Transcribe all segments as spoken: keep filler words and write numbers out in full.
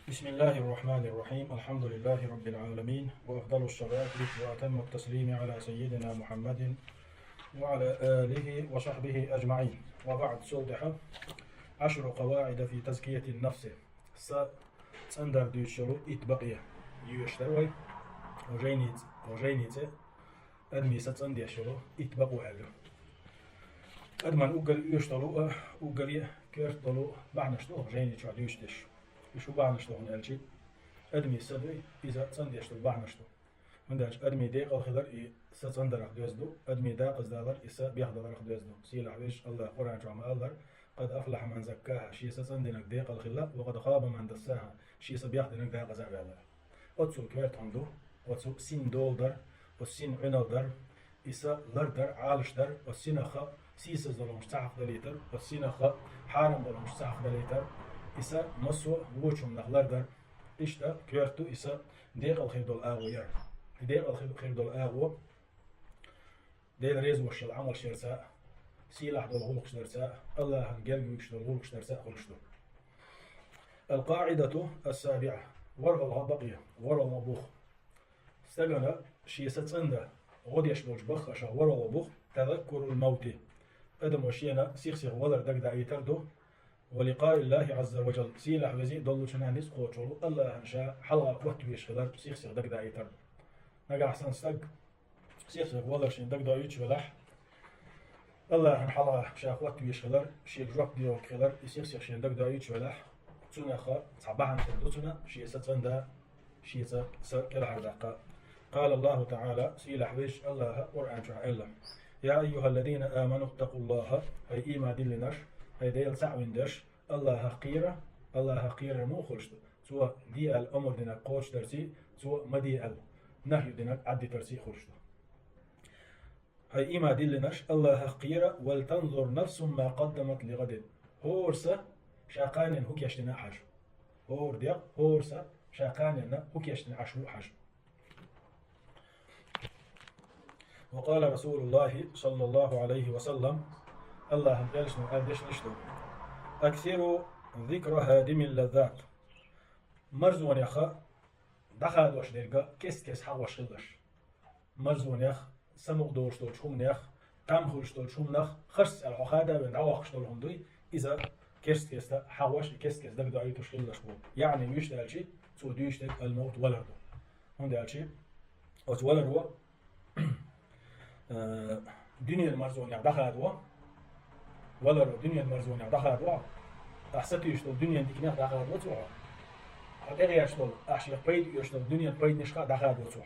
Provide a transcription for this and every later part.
بسم الله الرحمن الرحيم. الحمد لله رب العالمين، وأفضل الصلاة وأتم التسليم على سيدنا محمد وعلى آله وصحبه أجمعين. وبعد، цул тӀехьа عشر قواعد في تزكية النفس. Са цӀандар дуьйцуш йолу итт бакъе йоьшуш дара вай. Хьо жайница, хьо жайница адамийн са цӀандеш йолу итт бакъо аьлла. Адаман уггаре оьшуш долу а, уггаре коьрта долу бахьанаш ду хьо жайни чохь дуьйцуш дерш. И шу бахьанаш ду хьуна аьлчи, адамийн са дуй, иза цӀандеш долу бахьанаш ду. ХӀунда аьлча адамийн декъал хилар и са цӀандарах доьзна ду, адамийн дакъаздалар и са бехдаларах доьзна ду. Сийлахь везачу АллахӀа Къуръан чохь ма-аллара: «قد أفلح من زكاها», шен са цӀандинарг декъал хилла, «وقد خاب من دساها», шен са бехдинарг дакъаза а ваьлла. Оццул коьрта хӀума ду оцу син доладар, оцу син Ӏуьналдар, и са лардар, Ӏалашдар, оцу синах сийсаз долу хӀумаш ца хьакхадалийтар, оцу синах хьарам долу хӀумаш ца хьакхадалийтар, и са массо а вочу хӀуманах лардар. Иштта коьрта ду и са декъал хир долу агӀо яр. И декъал хир, хир долу агӀо Делан реза волуш йолу Ӏамалш ярца а, сийлахь долу гӀуллакхаш дарца а, АллахӀан герга вуьгуш долу гӀуллакхаш дарца а хуьлуш ду. القاعدة السابعة. ВорхӀалгӀа бакъе, ворхӀалгӀа бух. Стагана шен са цӀанда гӀо деш болчу баххашах ворхӀалгӀа бух: تذكر الموت. Адамо шена сих-сиха валар дагадаийтар ду, ولقاء الله عز وجل, сийлахь везий доллучунна ницкъ кхочуш волу АллахӀан ша хьалха хӀоттавеш хилар сих-сиха дагадаийтар ду. Нагахь санна стаг сих-сиха валар шена дагадоуьйтуш велахь, АллахӀан хьалха ша хӀоттавеш хилар, шега жоп дехьа хилар, и сих-сиха шена дагадоуьйтуш велахь, цунах цхьа бахьана хир ду цунна, шен са цӀанда, шен са, са кӀелхьардаккха. قال الله تعالى, сийлахь везачу АллахӀа Къуръан чохь аьлла: «يا أيها الذين آمنوا اتقوا الله», хӀай ийман диллинарш, хӀай Дела цхьаъ вина дерш, АллахӀах кхера. АллахӀах кхерар муха хуьлуш ду? Цо де аьлла омра динарг кхочушдарций, Цо ма де аьлла нахью динарг Ӏаддитарций хуьлуш ду. ХӀай ийман диллинарш, АллахӀах кхера, «ولتنظر نفس ما قدمت لغد». ХӀора са ша кханенна хӀун кечдина а хьажа. ХӀора дегӀ, хӀора са ша кханенна хӀун кечдина Ӏаш ву а хьажа. وقال رسول الله صلى الله عليه وسلم, АллахӀан элчано аьлла дешнаш ду: «أكثروا ذكر هادم اللذات». Марзонех дӀахадош дерг кест-кеста хьахош хилалаш. Марзонех, самукъадолуш долчу хӀуманех, там хуьлуш долчу хӀуманах харц аьлла хьо хада а вина дӀавоккхуш долу хӀума дуй, иза кест-кеста хьахош, кест-кеста дагадоуьйтуш хилалаш бу. Яъни, вуьшта аьлчи, цо дуьйцуш дерг аль-мавт, валар ду. ХӀунда аьлчи оцу валаро э, дуьненан марзонех дӀахадо, валаро дуьненан марзонех дӀахадо, ахь сатуьйсуш долу дуьненан диканех дӀахадо цо хьо. Хьо тӀегӀерташ долу, ахь шех пайда оьшуш долу дуьненан пайданашкахь дӀахадо цо хьо.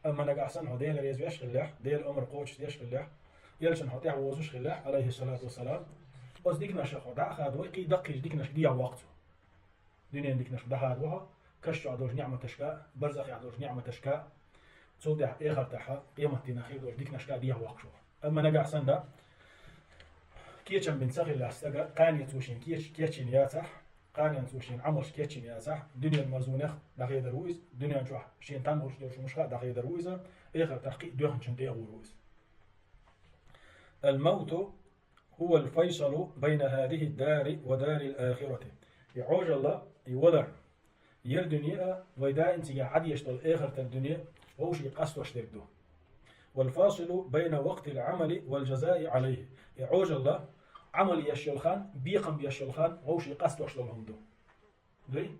Амма нагахь санна хьо Дела реза веш хиллехь, Делан омра кхочушдеш хиллехь, элчанна хьо тӀаьхьа вовзуш хиллехь, алейхи салату вассалам, оцу диканашах хьо дӀа а хадой, кхин даккхийчу диканашка дехьа воккху цо. Дуьненан диканашка дӀахадо хьо, каш чохь долчу неӀматашка, барзахехь долчу неӀматашка, цул тӀаьхьа эхартахь, къематдийнахь хир долчу диканашка дехьа воккхуш ву. Амма нагахь санна, кечам бина ца хиллехь стага, кхане цо шен кеч-, кечйина яцахь, кхане цо шен Ӏамалш кечйина яцахь, дуьненан марзонех дӀахедар ву иза, дуьнен чохь шен там хуьлуш долчу хӀуманашка дӀахедар ву иза, эхартахь кхин а доьхначун тӀе а гӀур ву иза. الموت هو الفيصل بين هذه الدار ودار الآخرة. И Ӏожалла, и валар, ер дуьне а, вай даим цигахь Ӏадеш долу эхартан дуьне вовшийн къастош дерг ду. والفاصل بين وقت العمل والجزاء عليه. И Ӏожалла, Ӏамал еш йолу хан, бекхам беш йолу хан вовшийн къастош долу хӀума ду. Дуй?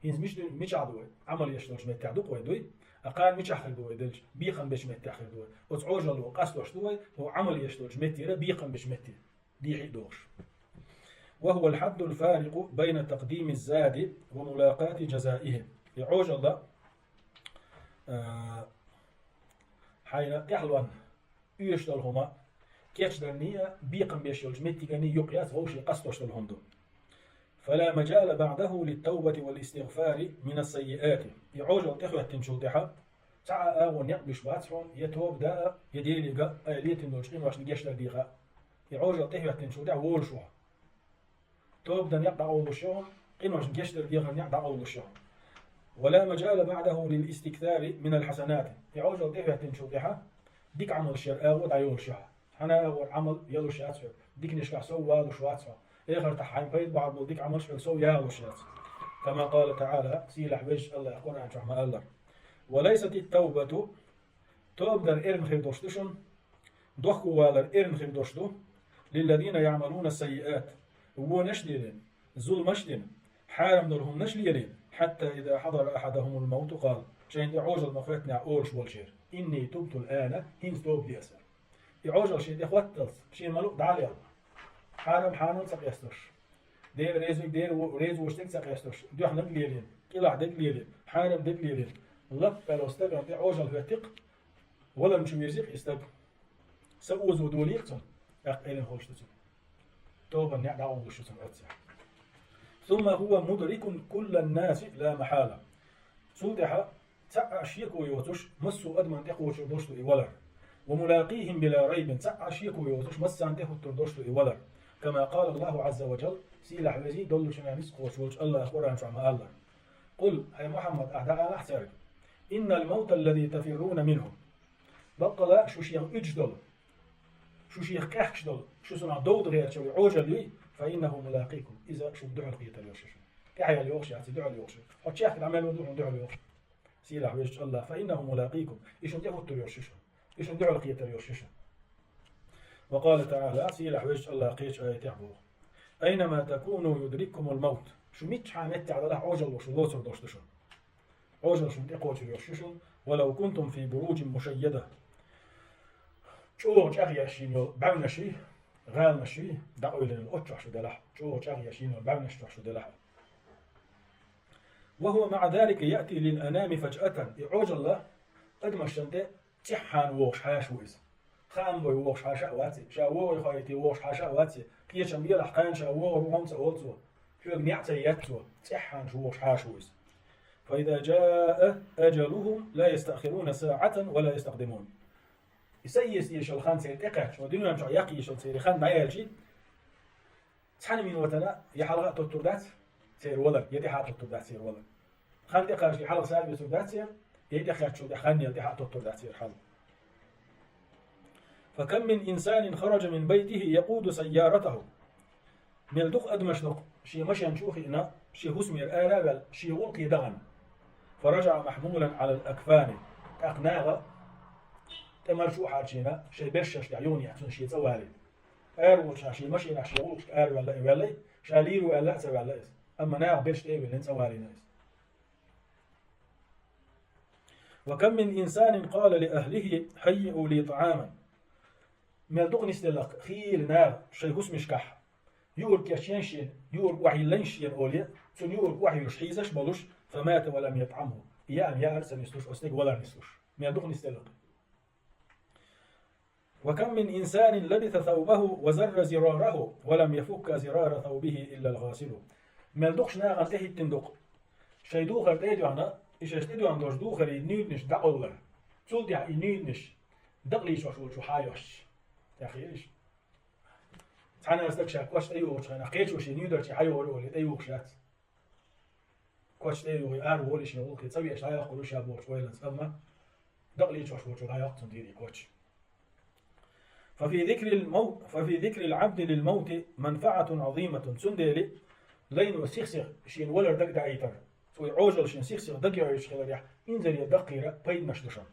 ХӀинца мича ду, мичахь ду вай? Ӏамал еш долчу меттехь ду-кх вай, дуй? А кхана мичахь хир ду вай делча? Бекхам бечу меттехь хир ду вай. Оцу Ӏожалло къастош ду вай, хӀокху Ӏамал еш долчу метте, бекхам бечу метте дехьа а дохуш. وهو الحد الفارق بين تقديم الزاد وملاقاة جزائه. И Ӏожалла, а, хьайна тӀаьхьалонна оьшуш долу хӀума кечдарний а, бекхам беш йолчу меттиганий юкъ яц, вовшийн къастош долу хӀума ду. فلا مجال بعده للتوبة والاستغفار من السيئات. И Ӏожалла тӀехӀоьттинчул тӀаьхьа цхьа а агӀо некъ буьсуш бац хьуна, я тоба дан а, я Деле ган а, я летийна долчу къиношна гечдар деха а. И Ӏожалла тӀехӀоьттинчул тӀаьхьа волуш ву хьо. Тоба дан некъ дӀакъовлуш ю хьуна, къиношна гечдар дехар некъ дӀакъовлуш ю хьуна. ولا مجال بعده للاستكثار من الحسنات. И Ӏожалла тӀехӀоьттинчул тӀаьхьа дика Ӏамалш яр агӀо дӀайолуш ю хьуна. Хьан агӀор Ӏамал ялуш яц хьоьга, диканашкахь сов валуш вац хьо. Эхартахь хьайна пайда бахьар болу дика Ӏамалш хьоьга сов ялуш яц. كما قال تعالى, сийлахь везачу Аллаха Къуръан чохь ма-аллара: وليست التوبة, тоба дар эрна хир долуш ду шуна, дохковалар эрна хир долуш ду, للذين يعملون السيئات, вонаш а дина, зуламаш а дина, хьарам долу хӀуманаш а лелийна, حتى إذا حضر أحدهم الموت قال, шайна тӀе Ӏожалла ма-хӀоьттинехь олуш болчеран: إني تبت الآن, хӀинца тоба де аса. И Ӏожалла шен тӀе хӀотталц, шен ма-луъу дӀа а лелла, хьарам хьанал а ца къестош, Дела реза, Дела во-, реза волуш дерг а ца къестош, дуьхьаниг а лелийна, къилахь дерг а лелийна, хьарам дерг а лелийна, лап аьлла стагана тӀе Ӏожалла хӀоьттира-кх, валарна чу вирзи-кх и стаг. Са озо долийра-кх цунна, тӀаккха Ӏелина хуьлуш ду цунна. Тобанан неӀ дӀагӀур ду шуна цунна оццехь. ثم هو مدرك كل الناس لا محالة. Цул тӀаьхьа цхьа а шеко йоцуш, массо а адамна тӀекхочур долуш ду и валар. وملاقيهم بلا ريب, цхьа а шеко йоцуш, массарна тӀехӀуттур долуш ду и валар. كما قال الله عز وجل, сийлахь везий, доллучунна ницкъ кхочуш волчу Аллаха Къуръан чохь ма-аллара: قل, хӀай Мухьаммад, ахь дӀаалахь цаьрга: إن الموت الذي تفرون منه, баккъала шу шех уьдуш долу, шу шех къаьхкаш долу, шу цунах довда гӀерташ йолу Ӏожалла юй, فإنه ملاقيكم, иза шуна дуьхьал кхетар йолуш ю шуна. ТӀаьхьа яла йогӀуш яц, и дуьхьал йогӀуш ю. Хьо чехка дӀа мел ву, ду хьуна дуьхьал йогӀуш. Сийлахь везачу Аллаха: فإنه ملاقيكم, и шуна тӀехӀуттур йолуш ю шуна. И шуна дуьхьал кхетар йолуш ю шуна. وقال تعالى, сийлахь везачу Аллаха кхечу аятехь боху: أينما تكونوا يدرككم الموت. Шу миччахьа меттехь далахь, Ӏожалла шу лоцур долуш ду шуна. Ӏожалла шуна тӀекхочур йолуш ю шуна, ولو كنتم في بروج مشيدة. ЧӀогӀа чӀагӀъеш йина йолу бӀаьвнаш ю, гӀаланаш ю, дӀакъевлина йолу оццу чохь шу делахь, чӀогӀа чӀагӀъеш йина йолу бӀаьвнаш чохь шу делахь. وهو مع ذلك يأتي للأنام فجأة. И Ӏожалла адамашна тӀе цӀеххьана вогӀуш хьаша ву иза. Хаам бой вогӀуш хьаша а вац и, ша вогӀий хьо йитий вогӀуш хьаша а вац и, кхечам белахь кхана ша вогӀур ву хьуна ца олу цо, хьоьга неӀ ца етта цо, цӀеххьана шу вогӀуш хьаша ву иза. فإذا جاء أجلهم لا يستأخرون ساعة ولا يستقدمون. И са эца дезаш йолу хан церан тӀекхаьчча, дуьнен чохь яккха йиш йолу церан хан дӀаяьлча, цхьана минотана я хьалха а тоттур дац церан валар, я тӀаьхьа а тоттур дац церан валар. Хан тӀекхаьчча я хьалха сагӀа вецур дац церан, я и тӀекхаьччул тӀаьхьа хан яла тӀаьхьа а тоттур дац церан хьал. فكم من إنسان خرج من بيته يقود سيارته. Мел дукха адамаш ду-кх шен машен чу а хиъна, шен хӀусамера ара а ваьлла, шен гӀуллакхе дахана. فرجع محمولا على الأكفان. ТӀаккха наха тӀе марчу а хьарчийна, шайн бершаш тӀехь юханехьа цунна шен цӀа валийна. Ара волчу ша шен машенахь шен гӀуллакхашка ара ваьлла и ваьллай, ша лийр ву аьлла а ца ваьлла иза. Амма наха берш тӀе а виллина цӀа валийна иза. وكم من إنسان قال لأهله هيئوا لي طعاما. Мел дукха нисделлакх хийла наха шайн хӀусамашкахь, юург кечйина шена, юург охьайиллина шена олий, цунна юург охьайиллуш хьийзаш а болуш, فمات ولم يطعمه. Яа яар а ца нислуш, оцу стеган валар нислуш. Мел дукха нисделлакх. وكم من إنسان لبس ثوبه وزر زراره ولم يفك زرار ثوبه إلا الغاسل. Мел дукхачу нахана тӀехӀиттина ду-кх шайн духар тӀе а доьгӀна, и шаьш тӀедоьгӀна долчу духарийн нуьйданаш дӀакъовлар. Цул тӀаьхьа и нуьйданаш дакъа лийчош волчо хьайоьссуш. ТӀехь хиира иштта. Цхьана стага ша коч тӀеюхучу хенахь, кхечо шен нуьйдарчий хьайогӀур олий, тӀеюхуш яц. Коч тӀе а юхий, ара волий шен гӀуллакхе, цӀа веш дӀайоккхур ю ша бохучу ойланца, амма дакъа лийчош волчо дӀайоккху цунна дийриг коч. ففي ذكر الموت، ففي ذكر العبد للموت منفعة عظيمة. Цундела лайно сих-сиха шена валар дагадаийтар, цо и Ӏожалла шен сих-сиха дагайоуьйтуш хиларехь, инзаре даккхийра пайданаш ду шуна.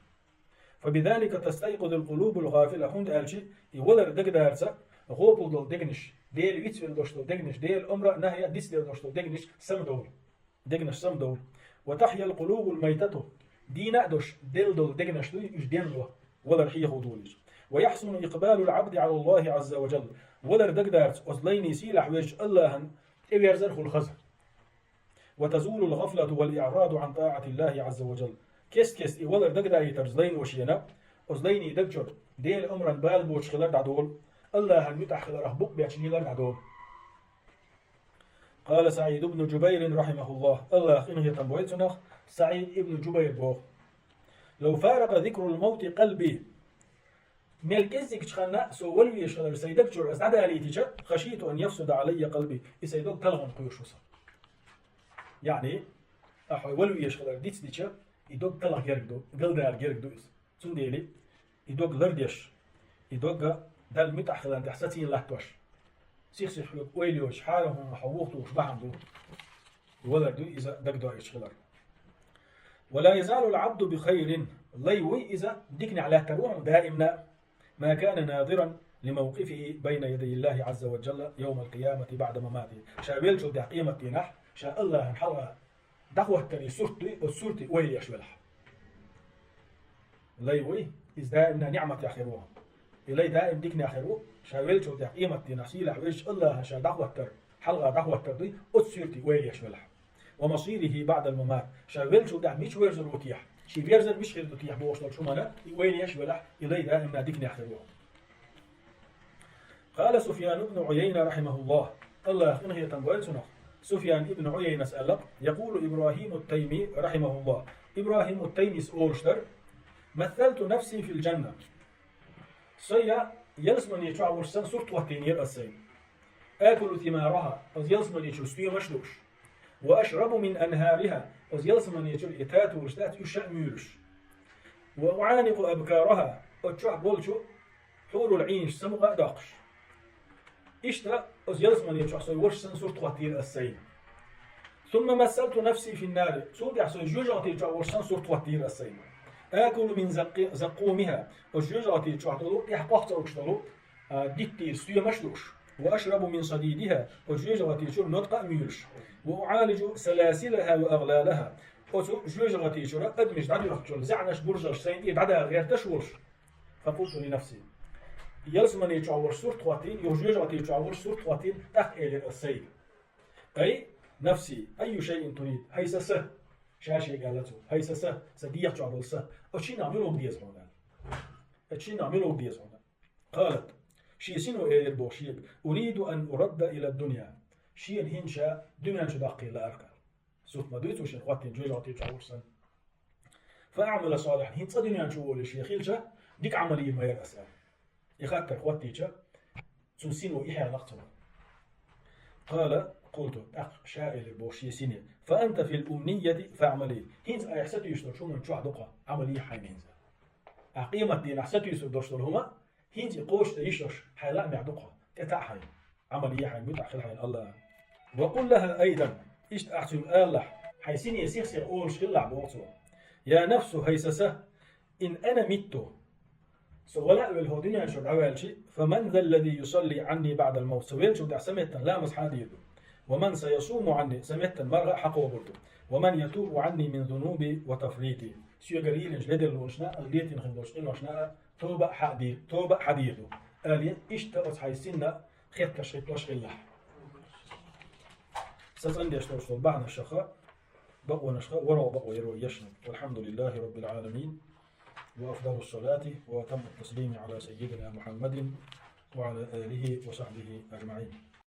فبذلك تستيقظ القلوب الغافلة, хӀунда аьлча и валар дагадарца гӀопал долу дегнаш, Дела вицвелла долуш долу дегнаш, Делан омра а, нахья а дицлур долуш долу дегнаш самадовлу. Дегнаш самадовлу. وتحيا القلوب الميتة, дийна а долуш, делла долу дегнаш дуй, уьш денло, валар хьехо долуш. ويحسن إقبال العبد على الله عز وجل. Валар дагадарца оцу лайне сийлахь везачу Аллахьан тӀеверзар хуьлу хаза. وتزول الغفلة والإعراض عن طاعة الله عز وجل. Кест-кеста и валар дагадаийтарца лайно шена, оцу лайне даг чуьра Делан омран бала боцуш хилар дӀадолу, Аллахьан муьтӀахь хиларах букъ бечу лелар дӀадолу. قال سعيد بن جبير رحمه الله, Аллаха къинхетам бойла цунах, СаӀид ибн Джубайр боху: لو فارق ذكر الموت قلبي. Мел кӀеззигчу ханна со вала везаш хилар сайн даг чуьра ас дӀадалийтича, خشيت أن يفسد علي قلبي, и сайн дог талхана кхоьруш ву со. Яъни, ахьа вала везаш хилар дицдича, и дог талха герга ду, галдала герга ду иза. Цундела и дог лардеш, и дог Далла муьтӀахь хиларна тӀехь сацийна латтош, сих-сиха хьоьга ойла йоцуш, хьарам хӀуманах хьо вухатухуш бахьана ду. валар ду иза дагадоуьйтуш хилар. ولا يزال العبد بخير, лай вуй иза диканехь лаьттар ву хьуна даимна, ما كان ناظرا لموقفه بين يدي الله عز وجل يوم القيامة بعد مماته. Ша веллачул тӀаьхьа къематдийнахь, ша Аллахьан хьалха дӀахӀоттарий сурт дуй, оцу сурте ойла еш велахь. Лай вуй, иза даимна ниӀматехь хир ву. И лай даим диканехь хир ву, ша веллачул тӀаьхьа къематдийнахь сийлахь везачу Аллахьан ша дӀахӀоттар, хьалха дӀахӀоттар дуй, оцу сурте ойла еш велахь. ومصيره بعد الممات. Ша веллачул тӀаьхьа мича верзар ву техьа? Шен верзар мича хир ду техьа бохуш долчу хӀуманна и ойла еш велахь, и лай даимна диканехь хир ву. قال سفيان بن عيينة رحمه الله. Аллахьа къинхетам бойла цунах. Суфьян ибн Ӏуйайнас аьлла: يقول إبراهيم التيمي رحمه الله. ИбрахӀим ат-Таймис олуш дара: مثلت نفسي في الجنة. Со ялсамани чохь волуш санна сурт хӀоттийнера аса сайна. آكل ثمارها, оцу ялсамани чуьра стоьмаш а лууш. وأشرب من أنهارها, оцу ялсамани чуьра и татолаш дац, уьш а муьйлуш. وأعانق أبكارها, оцу чохь болчу хьурул-Ӏийнаш самукъа а доккхуш. Иштта оцу ялсамани чохь со волуш санна сурт хӀоттийра аса сайна. ثم مثلت نفسي في النار, цул тӀаьхьа со жоьжахати чохь волуш санна сурт хӀоттийра аса сайна. آكل من زق-, زقومها, оцу жоьжахати чохь долу, тӀехь къохцалгаш долу, а, диттийн стоьмаш а лууш. وأشرب من صديدها, оцу жоьжахати чуьра ноткъа а муьйлуш. وأعالج سلاسلها وأغلالها, оцу жоьжахати чуьра адамаш дӀадоьхкучу зӀаьнаш, буржалш сайна тӀера дӀадала гӀерташ а волуш. فقلت لنفسي. Ялсамани чохь волуш сурт хӀоттийна, юха жоьжахати чохь волуш сурт хӀоттийна, тӀаккха элира аса сайга: أي نفسي، أي شيء تريد؟ ХӀай сан са! Ша шега аьлла цо: ХӀай сан са, сан дегӀа чохь долу са! Оцу шиннах мила вуьгу деза хьуна аьлла. Оцу шиннах мила вуьгу деза хьуна? قالت. Шен сино элира боху шега: أريد أن أرد إلى الدنيا. Шена хӀинца ша дуьнен чу даккхийла лаьара-кх аьлла. Сурт ма дуй цо шена хӀоттийна жоьжахати чохь волуш санна. فأعمل صالحا, хӀинца цкъа дуьнен чу волуш хилча, дика Ӏамал йийр ма яра аса аьлла. И хаттар хӀоттийча, цуьнан сино и хьехна-кх цунах. قال: قلت, тӀаккха ша элира боху шен сине: فأنت في الأمنية فاعملي. ХӀинца айхьа сатуьйсуш долчу хӀуманна чохь ду-кх хьо, Ӏамал йийхьа хьайна хӀинца. Ахь къематдийнахь сатуьйсур долуш долу хӀума, хӀинца и кхочушдан йиш йолуш хьайн лаамехь ду-кх хьо, тӀетаӀа хьайна. Ӏамал е хьайна, муьтӀахь хила хьайна Аллахьан. وقل لها أيضا, иштта ахь цуьнга алалахь, хьайн сине сих-сиха олуш хилалахь боху цо: يا نفس, хӀай сан са, إن أنا مت, со вала а велла хӀокху дуьнен чуьра дӀаваьлча, فمن ذا الذي يصلي عني بعد الموت, со веллачул тӀаьхьа сан меттана ламаз хьан дийр ду? ومن سيصوم عني, сан меттана марха а хьан кхобур ду? ومن يتوب عني من ذنوبي وتفريطي, соьгара йиллинчу ледарлонашна а, летийна хилла долчу къиношна а тоба а хьан дийр, тоба а хьан дийр ду? Аьлла, иштта оцу хьайн синна хеттарш хӀиттош хилалахь. Сан цӀандеш долуш долу бахьанашха, бакъонашха ворхӀ бакъо яра вай ешнарг. والحمد لله رب العالمين، وأفضل الصلاة وأتم التسليم على سيدنا محمد وعلى آله وصحبه أجمعين.